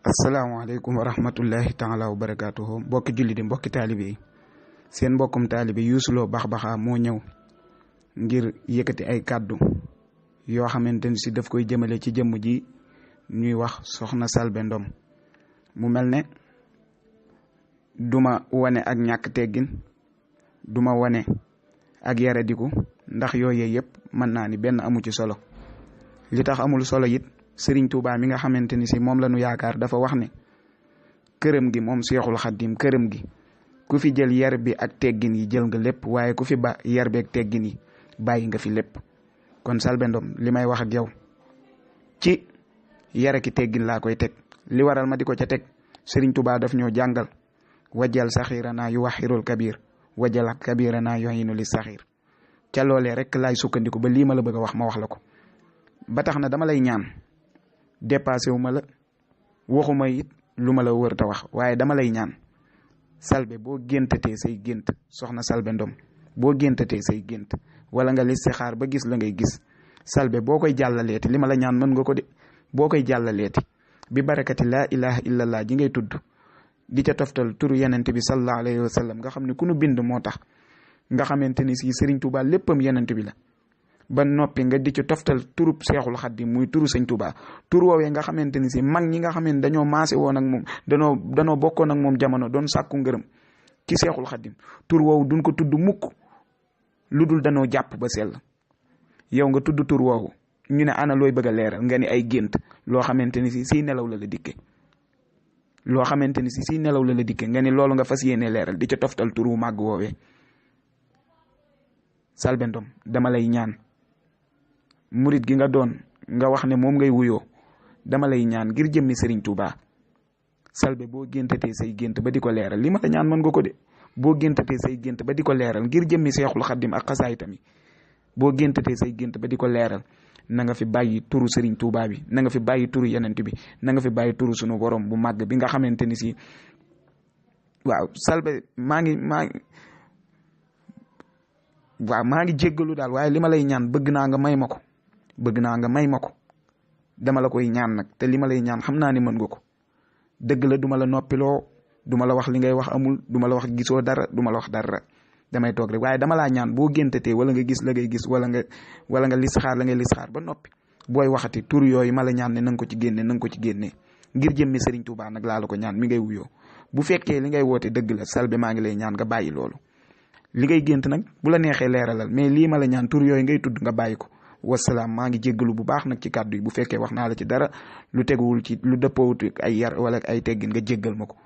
asalaamaaleykum wa rahmatullahi taala wa barakaatuhu mbokki julli di mbokki taalibe yi seen mbokkum taalibe Youssou Lo Bax-Baxa moo ñëw ngir yëkkati ay kàddu yoo xamante ni si daf koy jëmale ci jëmm ji ñuy wax soxna Selbé Ndom mu mel ne duma wane ak ñàkk teggin duma wane ak yaradiku ndax yooyu yëpp mën naa ni benn amu ci solo li tax amul solo it Sëriñ Tuubaa mi nga xamante ni si moom la ñu yaakaar dafa wax ne këram gi moom Seexul Xaddim këram gi ku fi jël yar bi ak teggin yi jël nga lépp waaye ku fi ba yar bi ak teggin yi bàyyi nga fi lépp. kon Selbé Ndom li may wax ak yow ci yar ak teggin laa koy teg li waral ma di ko ca teg Sëriñ Tuubaa daf ñoo jàngal wajal saxiiranaa yu waxirul kabir wajal kabiranaa yohinu li saxiir ca loolee rek laay sukkandiku ba lii ma la bëgg a wax ma wax la ko ba tax na dama lay ñaan. dépassé wu ma la waxuma it lu ma la wër ta wax waaye dama lay ñaan Selbé boo géntatee say gént soxna Selbé Ndom boo géntatee say gént wala nga listixaar ba gis la ngay gis Selbé boo koy jàllaleeti li ma la ñaan mën nga ko de boo koy jàllaleeti bi barakati laa ilaha illallah ji ngay tudd di ca toftal turu yenent bi sallallahu alayhi wa sallam nga xam ne ku nu bind moo tax nga xamante ni si Sëriñ Tuubaa léppam yenent bi la ba noppi nga di ci toftal turub Seexul Xaddim muy turu Sëñ Tuubaa tur woowee nga xamante ni si mag ñi nga xam ne dañoo maase woon ak moom danoo bokkoon ak moom jamono doon sàkku ngërëm ci Seexul Xaddim tur woowu duñ ko tudd mukk lu dul danoo jàpp ba sell yow nga tudd tur woowu ñu ne ana looy bëgg a leeral nga ni ay gént loo xamante ni si nelaw la dikke loo xamante ni si nelaw la dikke nga ni loolu nga fas yéene leeral di ca toftal tur wu màgg woowee Selbé Ndom dama lay ñaan murit gi nga doon nga wax ne moom ngay wuyoo dama lay ñaan ngir jëmmi Sëriñ Tuubaa Selbé boo géntatee say gént ba di ko leeral li ma la ñaan mën nga ko de boo géntatee say gént ba di ko leeral ngir jëmmi Seexul Xaddim ak xasaay tamit boo géntatee say gént ba di ko leeral na nga fi bàyyi turu Sëriñ Tuubaa bi na nga fi bàyyi turu yenent bi na nga fi bàyyi turu sunu borom bu màgg bi nga xamante ni si waaw Selbé maa ngi jéggalu daal waaye li ma lay ñaan bëgg naa nga may ma ko dama la koy ñaan nag te li ma lay ñaan xam naa ni mën nga ko dëgg la duma la noppiloo duma la wax li ngay wax amul duma la wax gisoo dara duma la wax dara damay toog rek waaye dama laa ñaan boo géntatee wala nga gis la ngay gis wala nga listixaar la ngay listixaar ba noppi booy waxati tur yooyu ma la ñaan ne na nga ko ci génne ngir jëmmi Sëriñ Tuubaa nag laa la ko ñaan mi ngay wuyoo bu fekkee li ngay woote dëgg la Selbé maa ngi lay ñaan nga bàyyi loolu li ngay gént nag bu la neexee leeralal mais lii ma la ñaan tur yooyu ngay tudd nga bàyyi ko wasalaam maa ngi jéggalu bu baax nag ci kàddu yi bu fekkee wax naa la ci dara lu teguwul ci lu dëppoowut ay yar wala ay teggin nga jéggal ma ko